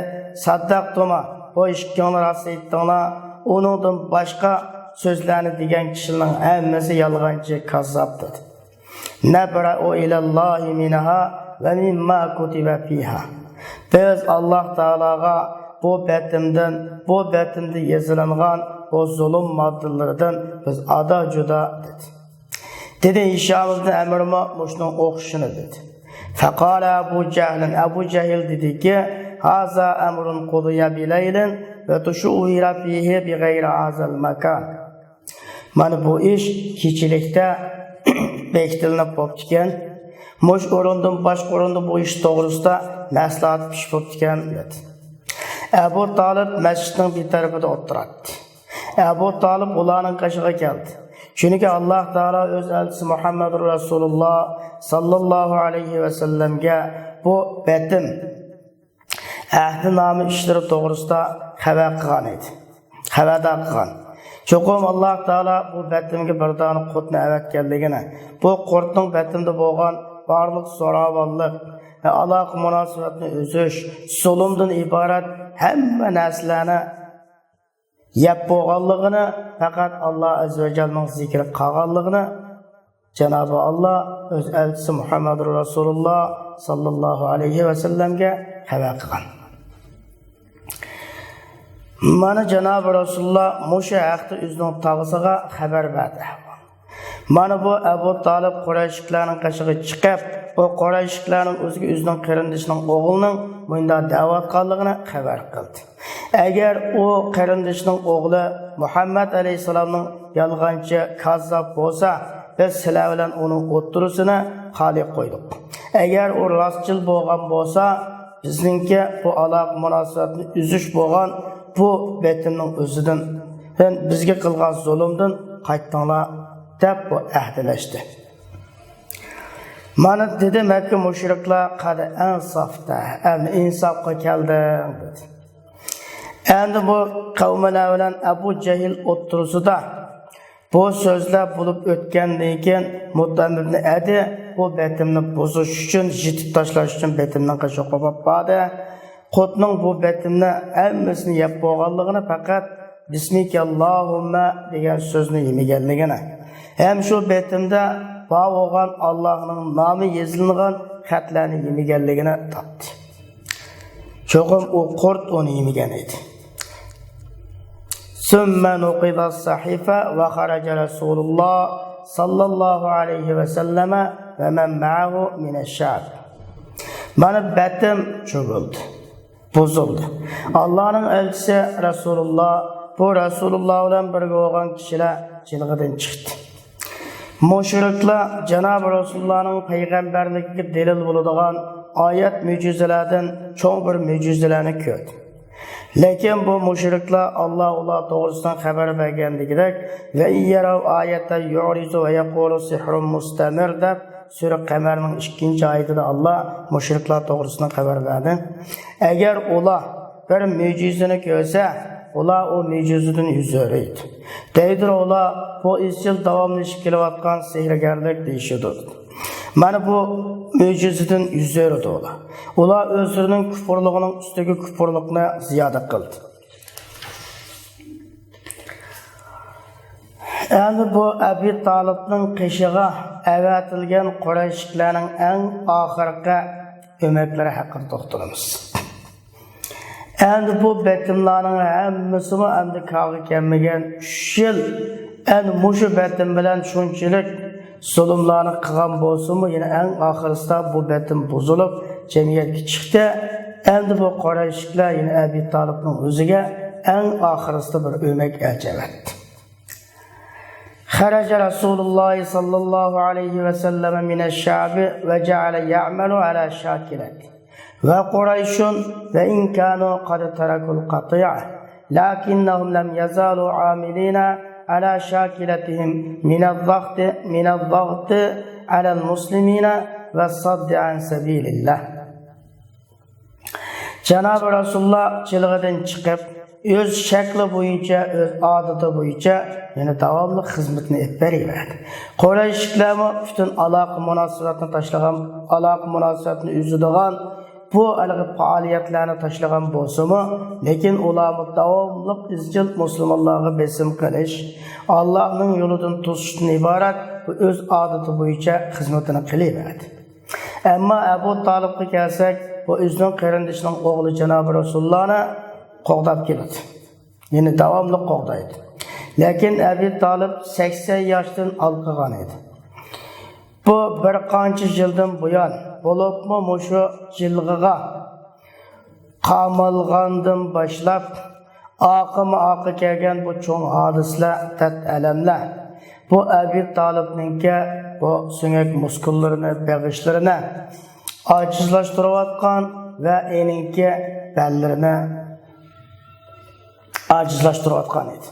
سەددەقتۇما، بۇ ئىككىڭلار راست ئېيتتىڭلار، ئۇنىڭدىن باشقا سۆزلەرنى دېگەن كىشىلەرنىڭ ھەممىسى يالغانچى، كاززاپ، دېدى. نبرأ إلى الله منها ومما كتب فيها. بىز ئاللا تائالاغا بۇ بېتىمدىن، بۇ بېتىمدە يېزىلىنغان بۇ زۇلۇم ماددىلىرىدىن بىز ئادا جۇدا، دېدى. دېدى ھىشام ئىبنى ئەمرمۇ مۇشۇنىڭ ئوخشىشىنى دېدى. فقال أبو جهل، ئەبۇ جەھىل دېدىكى، هذا أمر قضي بليل وتشوّر فيه بغير هذا المكان. مانا بۇ ئىش كېچىلىكتە بېكىتىلىپ بوپتىكەن. مۇشۇ ئورۇندىن باشقا ئورۇندا بۇ ئىش توغرىسىدا مەسلىھەت پىشىپ بوپتىكەن، دېدى. ئەبۇ تالىپ مەسچىتنىڭ بىر تەرىپىدە ئولتۇراتتى. ئەبۇ تالىپ ئۇلارنىڭ قېشىغا كەلدى. چۈنكى ئاللا تائالا ئۆز ئەلچىسى مۇھەممەدۇر رەسۇلۇللا ساللاللاھۇ ئەلەيھى ۋەسەللەمگە بۇ بېتىم ئەھدىنامە ئىشلىرى توغرىسىدا خەۋەر قىلغان ئىدى. خەۋەردار قىلغان. چوقۇم ئاللا تائالا بۇ بېتىمگە بىر دانە قۇرتنى ئەۋەتكەنلىكىنى، بۇ قۇرتنىڭ بېتىمدە بولغان بارلىق زوراۋانلىق ۋە ئالاقە مۇناسىۋەتنى ئۈزۈش، زۇلۇمدىن ئىبارەت ھەممە نەرسىلەرنى يەپ بولغانلىقىنى، پەقەت ئاللا ئەززە ۋە جەللىنىڭ زىكرى قالغانلىقىنى جانابى ئاللا ئۆز ئەلچىسى مۇھەممەدۇر رەسۇلۇللا ساللاللاھۇ ئەلەيھى ۋەسەللەمگە خەۋەر قىلغان. مانا جانابى رەسۇلۇللا مۇشۇ ھەقتە ئۆزىنىڭ تاغىسىغا خەۋەر بەردى. مانا بۇ ئەبۇ تالىپ قۇرەيشلىكلەرنىڭ قېشىغا چىقىپ، ئۇ قۇرەيشلىكلەرنىڭ ئۆزىگە ئۆزىنىڭ قېرىندىشىنىڭ ئوغلىنىڭ مۇنداق دەۋاتقانلىقىنى خەۋەر قىلدى. ئەگەر ئۇ قېرىندىشىنىڭ ئوغلى مۇھەممەد ئەلەيھىسسالامنىڭ يالغانچى، كاززاپ بولسا، بىز سىلەر بىلەن ئۇنىڭ ئوتتۇرىسىنى خالىي قويدۇق. ئەگەر ئۇ راستچىل بولغان بولسا، بىزنىڭكى بۇ ئالاقە مۇناسىۋەتنى ئۈزۈش بولغان بۇ بېتىمنىڭ ئۆزىدىن، بىزگە قىلغان زۇلۇمدىن قايتىڭلار، دەپ بۇ ئەھدىلەشتى. مانا دېدى مەككە مۇشرىكلار، قەد ئەنسافتا، ئەمدى ئىنسافقا كەلدىڭ، دېدى. ئەمدى بۇ قەۋمىلەر بىلەن ئەبۇ جەھىل ئوتتۇرىسىدا بۇ سۆزلەر بولۇپ ئۆتكەندىن كېيىن، مۇتئىم ئىبنى ئەدى بۇ بېتىمنى بۇزۇش ئۈچۈن، يېتىپ تاشلاش ئۈچۈن بېتىمنىڭ قېشىغا قوپاپ باردى. قۇرتنىڭ بۇ بېتىمنى ھەممىسىنى يەپ بولغانلىقىنى، پەقەت بىسمىكەللاھۇممە دېگەن سۆزنى يېمىگەنلىكىنى ھەم شۇ بېتىمدە بار بولغان ئاللاھنىڭ نامى يېزىلغان خەتلەرنى يېمىگەنلىكىنى تاپتى. چوقۇم ئۇ قۇرت ئۇنى يېمىگەن ئىدى. ثم نقض الصحيفة وخرج رسول الله صلى الله عليه وسلم ومن معه من الشعب. مانا بېتىم چۆكۈلدى، بۇزۇلدى. ئاللانىڭ ئەلچىسى رەسۇلۇللا، بۇ رەسۇلۇللا بىلەن بىرگە بولغان كىشىلەر جىلغىدىن چىقتى. مۇشرىكلار جانابى رەسۇلۇللانىڭ پەيغەمبەرلىكىگە دەلىل بولىدىغان ئايەت مۆجىزىلەردىن چوڭ بىر مۆجىزىلەرنى كۆردى. لېكىن بۇ مۇشرىكلار ئاللا ئۇلار توغرىسىدا خەۋەر بەرگەندىكىدەك، وإن يروا آية يعرضوا ويقولوا سحر مستمر دەپ، سۈرە قەمەرنىڭ ئىككىنچى ئايىتىدە ئاللا مۇشرىكلار توغرىسىدا خەۋەر بەردى. ئەگەر ئۇلار بىر مۆجىزىنى كۆرسە، ئۇلار ئۇ مۆجىزىدىن يۈز ئۆرۈيدۇ. دەيدۇ ئۇلار، بۇ ئىزچىل داۋاملىشىپ كېلىۋاتقان سېھىرگەرلىك دېيىشىدۇ. مانا بۇ مۆجىزىدىن يۈز ئۆرۈدى ئۇلار. ئۇلار ئۆزلىرىنىڭ كۇپۇرلۇقىنىڭ ئۈستىگە كۇپۇرلۇقنى زىيادە قىلدى. ئەمدى بۇ ئەبى تالىپنىڭ قېشىغا ئەۋەتىلگەن قۇرەيشلىكلەرنىڭ ئەڭ ئاخىرقى ئۆمەكلىرى ھەققىدە توختىلىمىز. ئەمدى بۇ بېتىملارنىڭ ھەممىسىمۇ ئەمدى كارغا كەلمىگەن، ئۈچ يىل ئەنە مۇشۇ بېتىم بىلەن شۇنچىلىك زۇلۇملارنى قىلغان بولسىمۇ، يەنە ئەڭ ئاخىرىسىدا بۇ بېتىم بۇزۇلۇپ، جەمئىيەتكە چىقتى. ئەمدى بۇ قۇرەيشلىكلەر يەنە ئەبى تالىپنىڭ ئۆزىگە ئەڭ ئاخىرىسىدا بىر ئۆمەك ئەلچى ئەۋەتتى. خرج رسول الله صلى الله عليه وسلم من الشعب وجعل يعمل على شاكلته. وقريش وإن كانوا قد تركوا القطيعة، لكنهم لم يزالوا عاملين على شاكلتهم من الضغط، من الضغط على المسلمين والصد عن سبيل الله. جانابى رەسۇلۇللاھ جىلغىدىن چىقىپ، ئۆز شەكلى بويىچە، ئۆز ئادىتى بويىچە يەنە داۋاملىق خىزمىتىنى ئېلىپ بېرىۋەردى. قۇرەيشلىكلەرمۇ پۈتۈن ئالاقە مۇناسىۋەتنى تاشلىغان، ئالاقە مۇناسىۋەتنى ئۈزىدىغان بۇ ھېلىقى پائالىيەتلەرنى تاشلىغان بولسىمۇ، لېكىن ئۇلارمۇ داۋاملىق ئىزچىل مۇسۇلمانلارغا بېسىم قىلىش، ئاللاھنىڭ يولىدىن توسۇشتىن ئىبارەت بۇ ئۆز ئادىتى بويىچە خىزمىتىنى قىلىۋەردى. ئەمما ئەبۇ تالىپقا كەلسەك، بۇ ئۆزىنىڭ قېرىندىشىنىڭ ئوغلى جانابى رەسۇلۇللاھنى قوغداپ كېلىدۇ. يەنى داۋاملىق قوغدايدۇ. لېكىن ئەبى تالىپ سەكسەن ياشتىن ھالقىغان ئىدى. بۇ بىر قانچە يىلدىن بۇيان، بولۇپمۇ مۇشۇ جىلغىغا قامالغاندىن باشلاپ، ئارقىمۇ ئارقا كەلگەن بۇ چوڭ ھادىسىلەر، دەرد-ئەلەملەر بۇ ئەبى تالىپنىڭكى بۇ سۆڭەك مۇسكۇللىرىنى، بېغىشلىرىنى ئاجىزلاشتۇرۇۋاتقان ۋە ئېنىڭكى بەللىرىنى ئاجىزلاشتۇرۇۋاتقان ئىدى.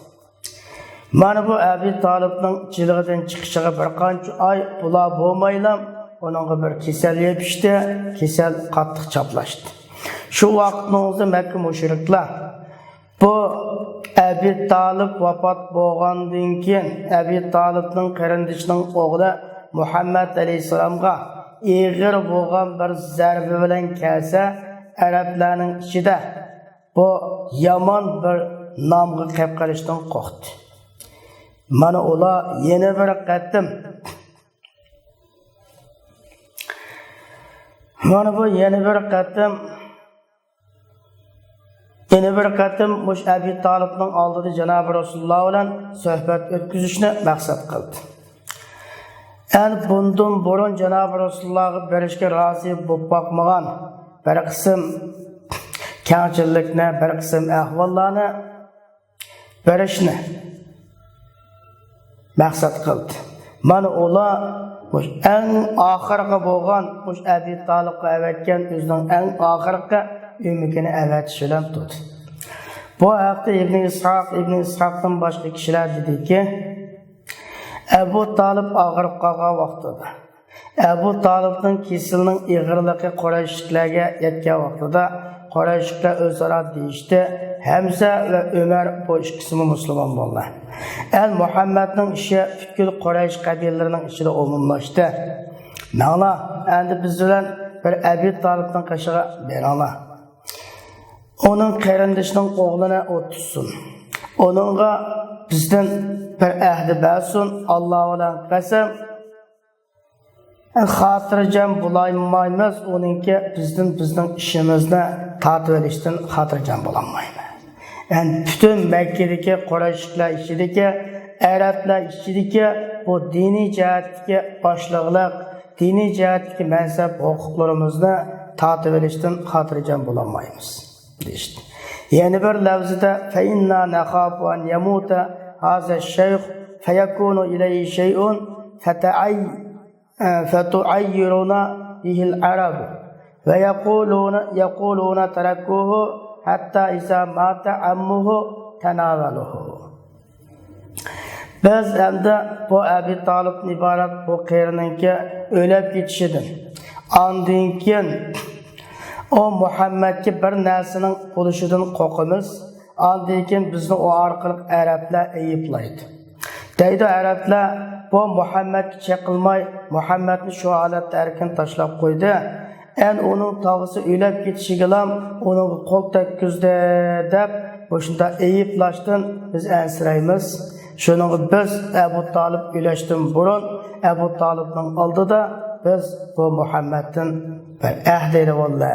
مانا بۇ ئەبى تالىپنىڭ جىلغىدىن چىقىشىغا بىر قانچە ئاي بولا بولمايلا، ئۇنىڭغا بىر كېسەل يېپىشتى، كېسەل قاتتىق چاپلاشتى. شۇ ۋاقىتنىڭ ئۆزىدە مەككە مۇشرىكلار بۇ ئەبى تالىپ ۋاپات بولغاندىن كېيىن، ئەبى تالىپنىڭ قېرىندىشىنىڭ ئوغلى مۇھەممەد ئەلەيھىسسالامغا ئېغىر بولغان بىر زەربە بىلەن كەلسە، ئەرەبلەرنىڭ ئىچىدە بۇ يامان بىر نامغا كەپ قېلىشتىن قورقتى. مانا ئۇلار يەنە بىر قېتىم، مانا بۇ يەنە بىر قېتىم، يەنە بىر قېتىم مۇشۇ ئەبى تالىپنىڭ ئالدىدا جانابى رەسۇلۇللاھ بىلەن سۆھبەت ئۆتكۈزۈشنى مەقسەت قىلدى. ئەنە بۇندىن بۇرۇن جانابى رەسۇلۇللاھقا بېرىشكە رازى بولۇپ باقمىغان بىر قىسىم كەڭچىللىكنى، بىر قىسىم ئەھۋاللارنى بېرىشنى مەقسەت قىلدى. مانا ئۇلار مۇشۇ ئەڭ ئاخىرقى بولغان مۇشۇ ئەبى تالىپقا ئەۋەتكەن ئۆزىنىڭ ئەڭ ئاخىرقى ئۆمىكىنى ئەۋەتىش بىلەن تۇردى. بۇ ھەقتە ئىبنى ئىسھاق، ئىبنى ئىسھاقتىن باشقا كىشىلەر دېدىكى، ئەبۇ تالىپ ئاغرىپ قالغان ۋاقتىدا، ئەبۇ تالىپنىڭ كېسىلىنىڭ ئېغىرلىقى قۇرەيشلىكلەرگە يەتكەن ۋاقتىدا، قۇرەيشلىكلەر ئۆزئارا دېيىشتى، ھەمزە ۋە ئۆمەر بۇ ئىككىسىمۇ مۇسۇلمان بولدى. ئەن مۇھەممەدنىڭ ئىشى پۈتكۈل قۇرەيش قەبىلىلىرىنىڭ ئىچىدە ئومۇملاشتى. ماڭلا، ئەندى بىز بىلەن بىر ئەبى تالىپنىڭ قېشىغا بېرىڭلار. ئۇنىڭ قېرىندىشىنىڭ ئوغلىنى ئۇ تۇتسۇن. ئۇنىڭغا بىزدىن بىر ئەھدە بەرسۇن، ئاللا بىلەن قەسەم. خاتىرجەم بولالمايمىز، ئۇنىڭكى بىزدىن بىزنىڭ ئىشىمىزنى تارتىۋېلىشتىن خاتىرجەم بولالمايمىز. يەنى پۈتۈن مەككىدىكى قۇرەيشلىكلەر ئىچىدىكى، ئەرەبلەر ئىچىدىكى بۇ دىنىي جەھەتتىكى باشلىقلىق، دىنىي جەھەتتىكى مەنسەپ ھوقۇقلىرىمىزنى تارتىۋېلىشتىن خاتىرجەم بولالمايمىز، دېيىشتى. يەنە بىر لەۋزىدە، فَإِنَّا نَخَافُ أَنْ يَمُوتَ هَذَا الشَّيْخُ فَيَكُونُ إِلَيْهِ شَيْءٌ فَتَعَيَّ- فَتُعَيِّرُنَا بِهِ الْعَرَبُ وَيَقُولُونَ، يَقُولُونَ تَرَكُوهُ حَتَّى إِذَا مَاتَ عَمُّهُ تَنَاوَلُوهُ. بىز ئەمدى بۇ ئەبى تالىپتىن ئىبارەت بۇ قېرىنىڭكى ئۆلۈپ كېتىشىدىن، ئاندىن كېيىن ئۇ مۇھەممەدكە بىر نەرسىنىڭ بولۇشىدىن قورقىمىز. ئاندىن كېيىن بىزنى ئۇ ئارقىلىق ئەرەبلەر ئەيىبلەيدۇ. دەيدۇ ئەرەبلەر، بۇ مۇھەممەدكە چېقىلماي، مۇھەممەدنى شۇ ھالەتتە ئەركىن تاشلاپ قويدى. ئەن ئۇنىڭ تاغىسى ئۆلۈپ كېتىشىگىلا ئۇنىڭغا قول تەگكۈزدى، دەپ مۇشۇنداق ئەيىبلاشتىن بىز ئەنسىرەيمىز. شۇنىڭغا بىز ئەبۇ تالىپ ئۆلۈشتىن بۇرۇن، ئەبۇ تالىپنىڭ ئالدىدا بىز بۇ مۇھەممەدتىن بىر ئەھدى ئېلىۋالدى.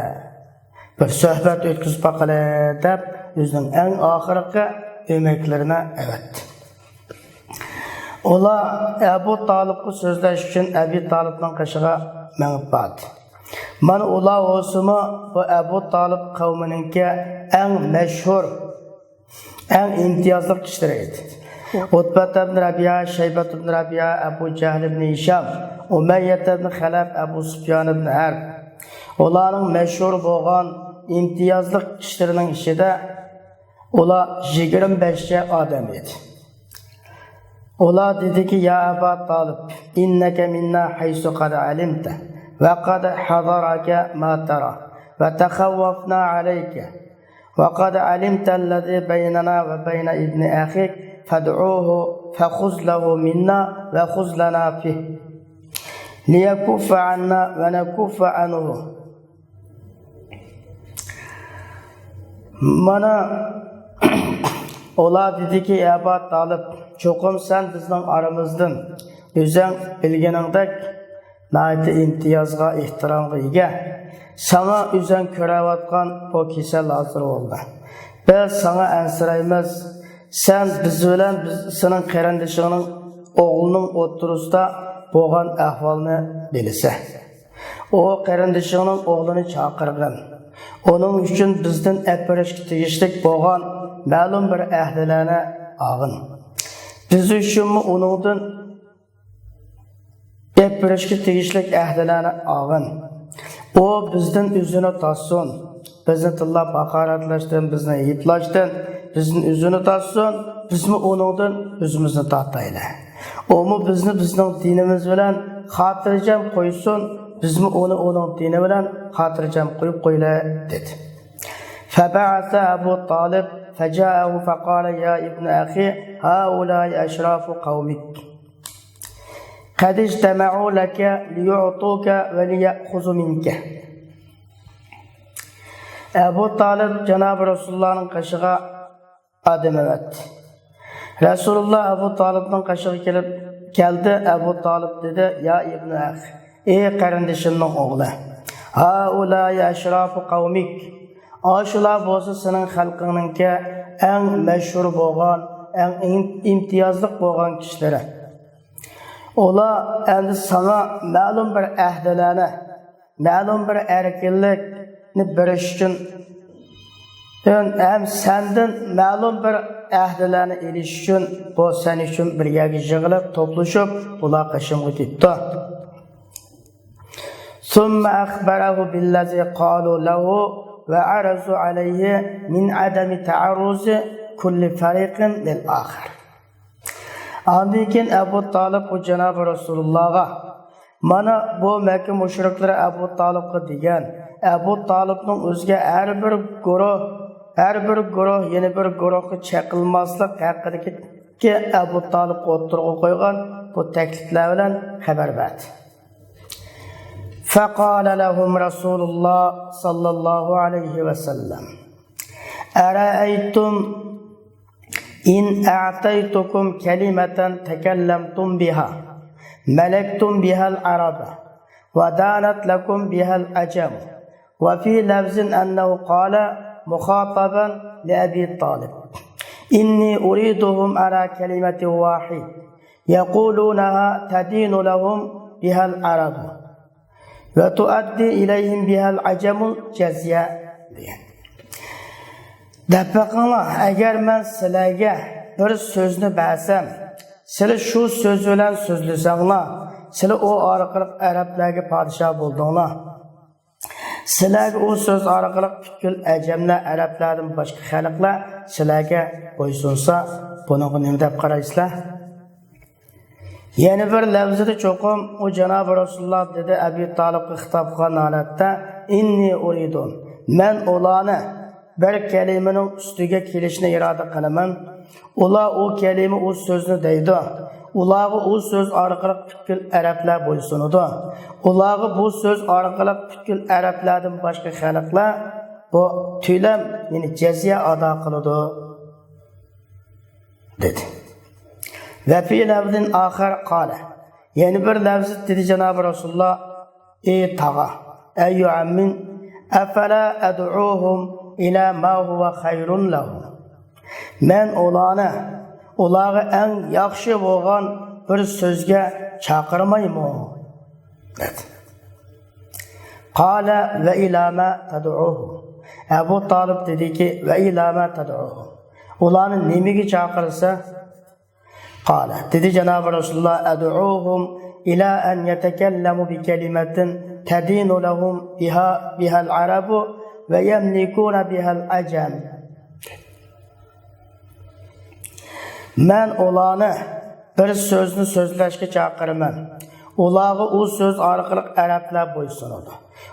بىر سۆھبەت ئۆتكۈزۈپ باقىلى، دەپ ئۆزىنىڭ ئەڭ ئاخىرقى ئۆمەكلىرىنى ئەۋەتتى. ئۇلار ئەبۇ تالىپقا سۆزلەش ئۈچۈن ئەبى تالىپنىڭ قېشىغا مېڭىپ باردى. مانا ئۇلار بولسىمۇ بۇ ئەبۇ تالىپ قەۋمىنىڭكى ئەڭ مەشھۇر ئەڭ ئىمتىيازلىق كىشىلىرى ئىدى. ئۇتبەت ئىبن رەبىئە، شەيبەت ئىبن رەبىئە، ئەبۇ جەھل ئىبن ھىشام، ئۇمەييەت ئىبن خەلەپ، ئەبۇ سۇپيان ئىبن ھەرب. ئۇلارنىڭ مەشھۇر بولغان ئىمتىيازلىق كىشىلىرىنىڭ ئىچىدە ئۇلار يىگىرمە بەشچە ئادەم ئىدى. ئۇلار دېدىكى، يا ئەبا تالىب، إنك منا حيث قد علمت، وقد حضرك ما ترى، وتخوفنا عليك، وقد علمت الذي بيننا وبين ابن أخيك، فادعه، فخذ له منا، وخذ لنا فيه، ليكف عنا ونكف عنه. مانا، ئۇلار دېدىكى، ئەبا تالىپ، چوقۇم سەن بىزنىڭ ئارىمىزدىن ئۆزەڭ بىلگىنىڭدەك ناھايىتى ئىمتىيازغا، ئېھتىرامغا ئىگە، ساڭا ئۆزەڭ كۆرەۋاتقان بۇ كېسەل ھازىر بولدى. بىز ساڭا ئەنسىرەيمىز. سەن بىز بىلەن بىز، سېنىڭ قېرىندىشىڭنىڭ ئوغلىنىڭ ئوتتۇرىسىدا بولغان ئەھۋالنى بىلىسەن. ئۇ قېرىندىشىڭنىڭ ئوغلىنى چاقىرغىن. ئۇنىڭ ئۈچۈن بىزدىن ئەپ بېرىشكە تېگىشلىك بولغان مەلۇم بىر ئەھدىلەرنى ئالغىن. بىز ئۈچۈنمۇ ئۇنىڭدىن ئەپ بېرىشكە تېگىشلىك ئەھدىلەرنى ئالغىن. ئۇ بىزدىن ئۆزىنى تارتسۇن. بىزنى تىللاپ ھاقارەتلەشتىن، بىزنى ئەيىبلەشتىن بىزدىن ئۆزىنى تارتسۇن، بىزمۇ ئۇنىڭدىن ئۆزىمىزنى تارتايلى. ئۇمۇ بىزنى بىزنىڭ دىنىمىز بىلەن خاتىرجەم قويسۇن، بىزمۇ ئۇنى ئۇنىڭ دىنى بىلەن خاتىرجەم قويۇپ قويىلى، دېدى. فبعث أبو طالب فجاءه فقال: يا ابن أخي، هؤلاء أشراف قومك. قد اجتمعوا لك ليعطوك وليأخذوا منك. ئەبۇ تالىپ جانابى رەسۇلۇللانىڭ قېشىغا ئادەم ئەۋەتتى. رەسۇلۇللا ئەبۇ تالىپنىڭ قېشىغا كېلىپ كەلدى. ئەبۇ تالىپ دېدى: يا ئىبنى ئەخ، ئى قېرىندىشىمنىڭ ئوغلى، هؤلاء أشراف قومك، ئاشۇلار بولسا سېنىڭ خەلقىڭنىڭكى ئەڭ مەشھۇر بولغان، ئەڭ ئىم-، ئىمتىيازلىق بولغان كىشىلىرى. ئۇلار ئەمدى ساڭا مەلۇم بىر ئەھدىلەرنى، مەلۇم بىر ئەركىنلىكنى بېرىش ئۈچۈن ھەم سەندىن مەلۇم بىر ئەھدىلەرنى ئېلىش ئۈچۈن، بۇ سەن ئۈچۈن بىر يەرگە يىغىلىپ، توپلىشىپ، ئۇلار قېشىمغا كېتىپتۇ. ثم أخبره بالذي قالوا له وعرضوا عليه من عدم تعرض كل فريق للآخر. ئاندىن كېيىن ئەبۇ تالىپ بۇ جانابى رەسۇلۇللاغا، مانا بۇ مەككە مۇشرىكلىرى ئەبۇ تالىپقا دېگەن، ئەبۇ تالىپنىڭ ئۆزىگە ھەر بىر گۇرۇھ، ھەر بىر گۇرۇھ يەنە بىر گۇرۇھقا چېقىلماسلىق ھەققىدىكى ئەبۇ تالىپ ئوتتۇرىغا قويغان بۇ تەكلىپلەر بىلەن خەۋەر بەردى. فقال لهم رسول الله صلى الله عليه وسلم: أرأيتم إن أعطيتكم كلمة تكلمتم بها ملكتم بها العرب ودانت لكم بها العجم. وفي لفظ أنه قال مخاطبا لأبي طالب: إني أريدهم على كلمة واحدة يقولونها تدين لهم بها العرب وتؤدي إليهم بها العجم الجزية دېگەن. دەپ بېقىڭلار، ئەگەر مەن سىلەرگە بىر سۆزنى بەرسەم، سىلەر شۇ سۆز بىلەن سۆزلىسەڭلار، سىلەر ئۇ ئارقىلىق ئەرەبلەرگە پادىشاھ بولدۇڭلار. سىلەرگە ئۇ سۆز ئارقىلىق پۈتكۈل ئەجەملەر، ئەرەبلەردىن باشقا خەلقلەر سىلەرگە بويسۇنسا، بۇنىڭغا نېمە دەپ قارايسىلەر؟ يەنە بىر لەۋزىدە چوقۇم ئۇ جانابى رەسۇلۇللا دېدى، ئەبى تالىپقا خىتاب قىلغان ھالەتتە، «إني أريد»، مەن ئۇلارنى بىر كەلىمىنىڭ ئۈستىگە كېلىشنى ئىرادە قىلىمەن. ئۇلار ئۇ كەلىمە، ئۇ سۆزنى دەيدۇ. ئۇلارغا ئۇ سۆز ئارقىلىق پۈتكۈل ئەرەبلەر بويسۇنىدۇ. ئۇلارغا بۇ سۆز ئارقىلىق پۈتكۈل ئەرەبلەردىن باشقا خەلقلەر بۇ تۆلەم، يەنى جەزيە ئادا قىلىدۇ، دېدى. وفي لفظ آخر قال، يەنە بىر لەۋزدە دېدى جانابى رەسۇلۇللا، ئى تاغا، أي عم، أفلا أدعوهم إلى ما هو خير لهم؟ مەن ئۇلارنى ئۇلارغا ئەڭ ياخشى بولغان بىر سۆزگە چاقىرمايمۇ؟ دېدى. قال، وإلى ما تدعوهم؟ ئەبۇ تالىپ دېدىكى، وإلى ما تدعوهم؟ ئۇلارنى نېمىگە چاقىرىسەن؟ قال، دېدى جانابى رەسۇلۇللاھ، أدعوهم إلى أن يتكلموا بكلمة تدين لهم بها، بها العرب ويملكون بها العجم. مەن ئۇلارنى بىر سۆزنى سۆزلەشكە چاقىرىمەن. ئۇلارغا ئۇ سۆز ئارقىلىق ئەرەبلەر بويسۇنىدۇ.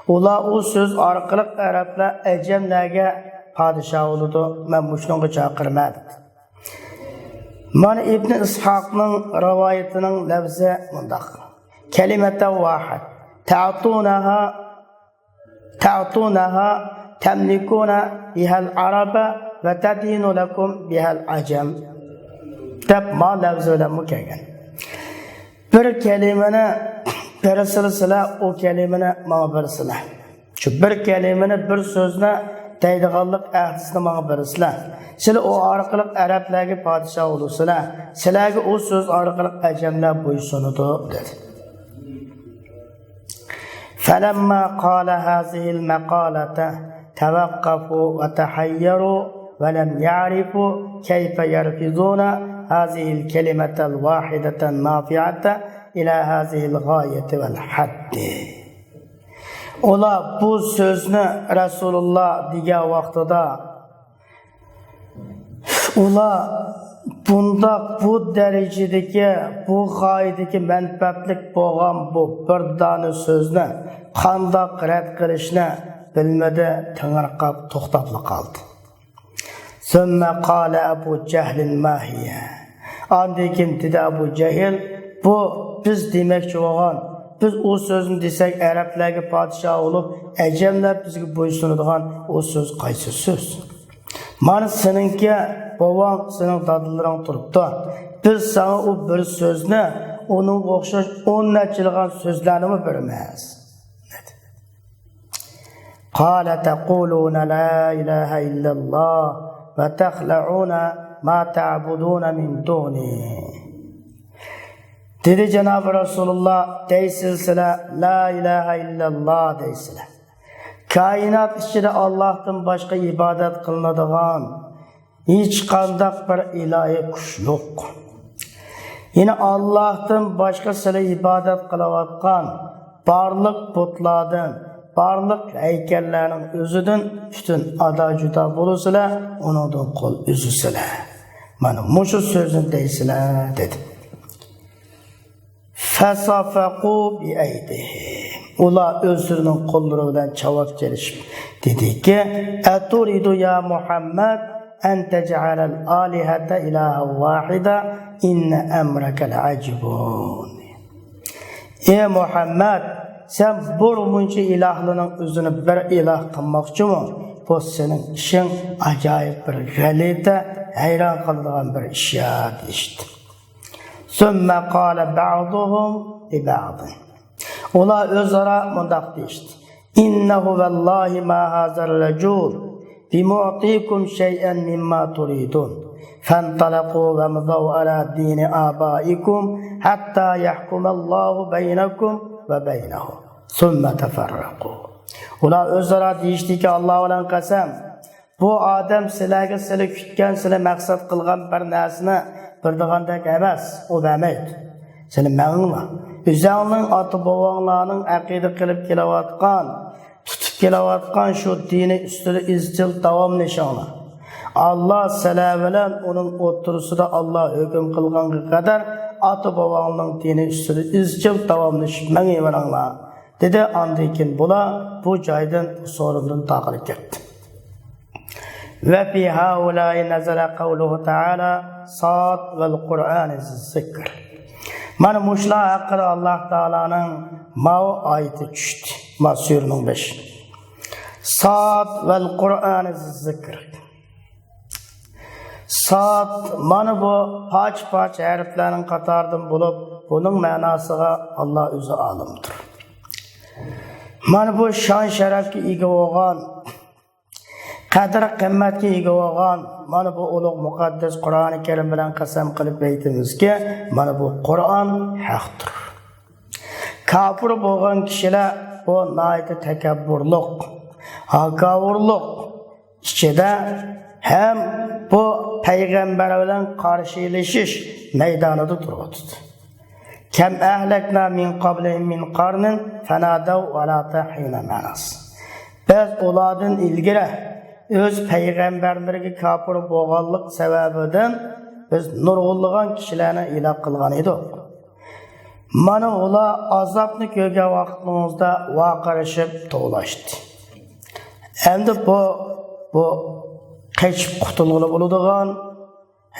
ئۇلار ئۇ سۆز ئارقىلىق ئەرەبلەر ئەجەملەرگە پادىشاھ بولىدۇ. مەن مۇشۇنىڭغا چاقىرىمەن، دېدى. مانا ئىبنى ئىسھاقنىڭ رىۋايىتىنىڭ لەۋزى مۇنداق: كلمة واحدة تعطونها، تعطونها تملكون بها العرب وتدين لكم بها العجم، دەپ ما لەۋزى بىلەنمۇ كەلگەن. بىر كەلىمىنى بېرىسىلە سىلەر، ئۇ كەلىمىنى ماڭا بېرىسىلەر. شۇ بىر كەلىمىنى، بىر سۆزنى دەيدىغانلىق ئەھدىسىنى ماڭا بېرىسىلەر. سىلەر ئۇ ئارقىلىق ئەرەبلەرگە پادىشاھ بولىسىلەر. سىلەرگە ئۇ سۆز ئارقىلىق ئەجەملەر بويسۇنىدۇ، دېدى. فلما قال هذه المقالة توقفوا وتحيروا ولم يعرفوا كيف يلفظون هذه الكلمة الواحدة النافعة إلى هذه الغاية والحد. ئۇلار بۇ سۆزنى رەسۇلۇللاھ دېگەن ۋاقتىدا، ئۇلار بۇنداق، بۇ دەرىجىدىكى، بۇ غايىدىكى مەنپەئەتلىك بولغان بۇ بىر دانە سۆزنى قانداق رەت قىلىشنى بىلمىدى، تېڭىرقاپ توختاپلا قالدى. ثم قال أبو جهل ما هي؟ ئاندىن كېيىن دېدى ئەبۇ جەھىل، بۇ بىز دېمەكچى بولغان، بىز ئۇ سۆزنى دېسەك، ئەرەبلەرگە پادىشاھ بولۇپ، ئەجەملەر بىزگە بويسۇنىدىغان ئۇ سۆز قايسى سۆز؟ مانا سېنىڭكى، بوۋاڭ، سېنىڭ دادىلىرىڭ تۇرۇپتۇ. بىز ساڭا ئۇ بىر سۆزنى، ئۇنىڭغا ئوخشاش ئون نەچچىلىغان سۆزلەرنىمۇ بېرىمىز. قال تقولون لا إله إلا الله وتخلعون ما تعبدون من دونه. دېدى جانابى رەسۇلۇللاھ، دەيسىلەر سىلەر، لا ئىلاھە ئىللەللاھ دەيسىلەر. كائىنات ئىچىدە ئاللاھتىن باشقا ئىبادەت قىلىنىدىغان ھېچقانداق بىر ئىلاھىي كۈچ يوق. يەنى ئاللاھتىن باشقا سىلەر ئىبادەت قىلىۋاتقان بارلىق بۇتلاردىن، بارلىق ھەيكەللەرنىڭ ئۆزىدىن پۈتۈن ئادا-جۇدا بولىسىلەر، ئۇنىڭدىن قول ئۈزىسىلەر. مانا مۇشۇ سۆزنى دەيسىلەر، دېدى. فصفقوا بأيديهم. ئۇلار ئۆزلىرىنىڭ قوللىرى بىلەن چاۋاك چېلىشىپ دېدىكى، أتريد يا محمد أن تجعل الآلهة إلها واحدة إن أمرك لعجيب. ئى مۇھەممەد، سەن بۇ مۇنچە ئىلاھلارنىڭ ئۆزىنى بىر ئىلاھ قىلماقچىمۇ؟ بۇ سېنىڭ ئىشىڭ ئاجايىپ بىر غەلىتە، ھەيران قالىدىغان بىر ئىش يا، دېيىشتى. ثم قال بعضهم لبعض. ئۇلار ئۆزئارا مۇنداق دېيىشتى: إن والله ما هذا الرجل بمعطيكم شيئا مما تريدون. فانطلقوا وامضوا على دين آبائكم حتى يحكم الله بينكم وبينه. ثم تفرقوا. ئۇلار ئۆزئارا دېيىشتىكى، ئاللا بىلەن قەسەم، بۇ ئادەم سىلەرگە سىلى كۈتكەن، سىلى مەقسەت قىلغان بىر نەرسىنى بېرىدىغاندەك ئەمەس، ئۇ بەرمەيدۇ. سىلى مېڭىڭلار. ئۆزەڭنىڭ ئاتا-بوۋاڭلارنىڭ ئەقىدە قىلىپ كېلىۋاتقان، تۇتۇپ كېلىۋاتقان شۇ دىنى ئۈستىدە ئىزچىل داۋاملىشىڭلار. ئاللا سىلەر بىلەن ئۇنىڭ ئوتتۇرىسىدا ئاللا ھۆكۈم قىلغانغا قەدەر ئاتا-بوۋاڭنىڭ دىنى ئۈستىدە ئىزچىل داۋاملىشىپ مېڭىۋېرىڭلار، دېدى. ئاندىن كېيىن بۇلار بۇ جايدىن، سورۇندىن تارقىلىپ كەتتى. وفي هؤلاء نزل قوله تعالى صاد والقرآن ذي الذكر. مانا مۇشۇلار ھەققىدە ئاللا تائالانىڭ ماۋۇ ئايىتى چۈشتى. ما سۈرىنىڭ بېشى. صاد والقرآن ذي الذكر. ساد، مانا بۇ پارچە-پارچە ھەرپلەرنىڭ قاتارىدىن بولۇپ، بۇنىڭ مەناسىغا ئاللا ئۆزى ئالىمدۇر. مانا بۇ شان-شەرەپكە ئىگە بولغان، قەدىر-قىممەتكە ئىگە بولغان مانا بۇ ئۇلۇغ مۇقەددەس قۇرئانى كەرىم بىلەن قەسەم قىلىپ ئېيتىمىزكى، مانا بۇ قۇرئان ھەقتۇر. كاپىر بولغان كىشىلەر بۇ ناھايىتى تەكەببۇرلۇق، ھاكاۋۇرلۇق ئىچىدە ھەم بۇ پەيغەمبەر بىلەن قارشىلىشىش مەيدانىدا تۇرۇۋاتىدۇ. كەم ئەھلەكنا مىن قابلىھىم مىن قارنىن فەنادەۋ ۋە لا تەھىنە مەناس. بىز ئۇلاردىن ئىلگىرى ئۆز پەيغەمبەرلىرىگە كاپىر بولغانلىق سەۋەبىدىن بىز نۇرغۇنلىغان كىشىلەرنى ھالاك قىلغان ئىدۇق. مانا ئۇلار ئازابنى كۆرگەن ۋاقتىمىزدا ۋارقىرىشىپ توۋلاشتى. ئەمدى بۇ، بۇ قېچىپ قۇتۇلغىلى بولىدىغان،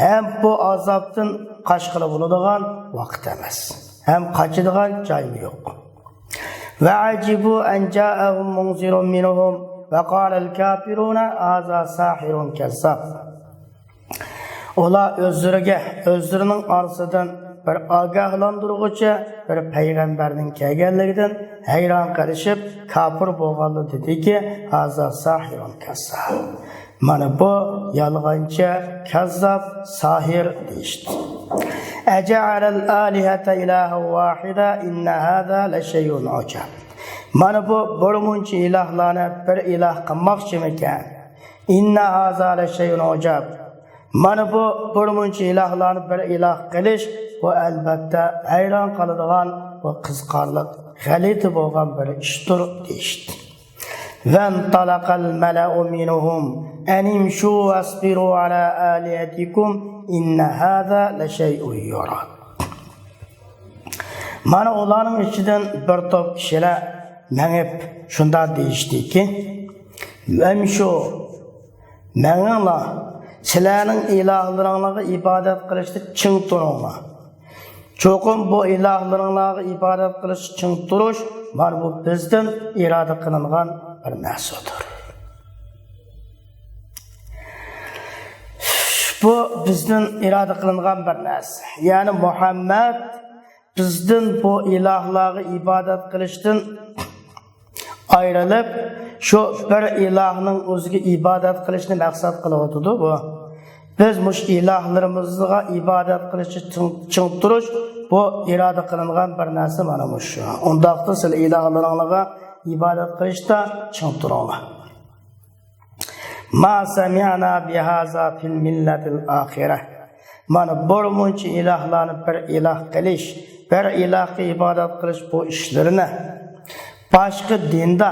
ھەم بۇ ئازابتىن قاچقىلى بولىدىغان ۋاقىت ئەمەس. ھەم قاچىدىغان جايمۇ يوق. وعجبوا أن جاءهم منذر منهم وقال الكافرون هذا ساحر كذاب. ئۇلار ئۆزلىرىگە، ئۆزلىرىنىڭ ئارىسىدىن بىر ئاگاھلاندۇرغۇچى، بىر پەيغەمبەرنىڭ كەلگەنلىكىدىن ھەيران قېلىشىپ، كاپىر بولغانلار دېدىكى، ھازا ساھىرۇن كەززاب. مانا بۇ يالغانچى، كەززاب، ساھىر دېيىشتى. أجعل الآلهة إلها واحدا إن هذا لشيء عجاب. مانا بۇ بىر مۇنچە ئىلاھلارنى بىر ئىلاھ قىلماقچىمىكەن؟ إن هذا لشيء عجاب. مانا بۇ بىر مۇنچە ئىلاھلارنى بىر ئىلاھ قىلىش، بۇ ئەلبەتتە ھەيران قالىدىغان، بۇ قىزىقارلىق، غەلىتە بولغان بىر ئىشتۇر دېيىشتى. وانطلق الملأ منهم أن امشوا واصبروا على آلهتكم إن هذا لشيء يراد. مانا ئۇلارنىڭ ئىچىدىن بىر توپ كىشىلەر مېڭىپ شۇنداق دېيىشتىكى، ئەمشۇ، مېڭىڭلار، سىلەرنىڭ ئىلاھلىرىڭلارغا ئىبادەت قىلىشتا چىڭ تۇرۇڭلار. چوقۇم بۇ ئىلاھلىرىڭلارغا ئىبادەت قىلىشتا چىڭ تۇرۇش، مانا بۇ بىزدىن ئىرادە قىلىنغان بىر نەرسىدۇر. بۇ بىزدىن ئىرادە قىلىنغان بىر نەرسە. يەنى مۇھەممەد بىزدىن بۇ ئىلاھلارغا ئىبادەت قىلىشتىن ئايرىلىپ، شۇ بىر ئىلاھنىڭ ئۆزىگە ئىبادەت قىلىشنى مەقسەت قىلىۋاتىدۇ بۇ. بىز مۇشۇ ئىلاھلىرىمىزغا ئىبادەت قىلىشتا چىڭ، چىڭ تۇرۇش، بۇ ئىرادە قىلىنغان بىر نەرسە مانا مۇشۇ. ئۇنداقتا سىلەر ئىلاھلىرىڭلارغا ئىبادەت قىلىشتا چىڭ تۇرۇڭلار. ما سمعنا بهذا في الملة الآخرة. مانا بىر مۇنچە ئىلاھلارنى بىر ئىلاھ قىلىش، بىر ئىلاھقا ئىبادەت قىلىش بۇ ئىشلىرىنى باشقا دىندا،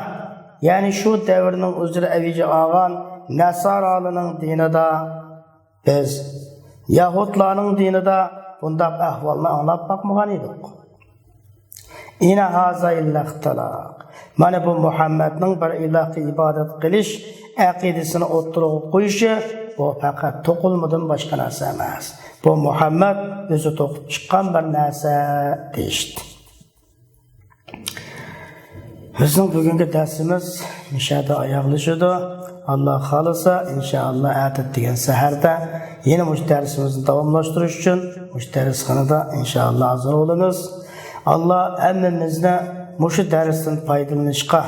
يەنى شۇ دەۋرنىڭ ئۆزىدە ئەۋج ئالغان نەسارالارنىڭ دىنىدا، بىز يەھۇدلارنىڭ دىنىدا بۇنداق ئەھۋالنى ئاڭلاپ باقمىغان ئىدۇق. إن هذا إلا اختلاق. مانا بۇ مۇھەممەدنىڭ بىر ئىلاھقا ئىبادەت قىلىش ئەقىدىسىنى ئوتتۇرىغا قويۇشى، بۇ پەقەت توقۇلمىدىن باشقا نەرسە ئەمەس. بۇ مۇھەممەد ئۆزى توقۇپ چىققان بىر نەرسە دېيىشتى. بىزنىڭ بۈگۈنكى دەرسىمىز مۇشۇ يەردە ئاياغلىشىدۇ. ئاللا خالىسا، ئىنشائاللا، ئەتە دېگەن سەھەردە يەنە مۇشۇ دەرسىمىزنى داۋاملاشتۇرۇش ئۈچۈن مۇشۇ دەرسخانىدا، ئىنشائاللا، ھازىر بولىمىز. ئاللا ھەممىمىزنى مۇشۇ دەرستىن پايدىلىنىشقا،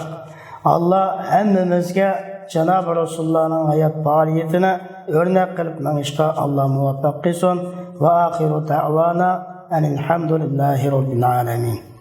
ئاللا ھەممىمىزگە جانابى رەسۇلۇللانىڭ ھايات پائالىيىتىنى ئۆرنەك قىلىپ مېڭىشقا ئاللا مۇۋەپپەق قىلسۇن. وآخر دعوانا أن الحمد لله رب العالمين.